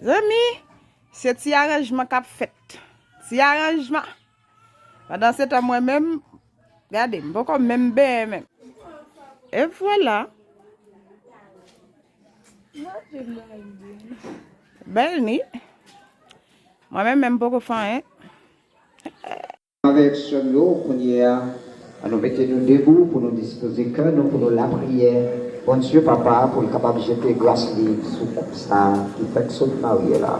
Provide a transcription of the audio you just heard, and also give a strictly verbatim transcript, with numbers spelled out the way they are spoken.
Zanmi, se ti aranjman k ap fèt. Ti aranjman. Pandan se tan mwen menm, gade, m poko menm benyen menm. E vwala. Bèl ni. Mwen menm menm m poko fè anyen. Avèk sè m yo, kounye a, ann nou mete nou debou pou nou dispoze kè nou pou nou lapriyè Bondye Papa pou l kapab jete gras li sou koup sa ki fèk sot marye la.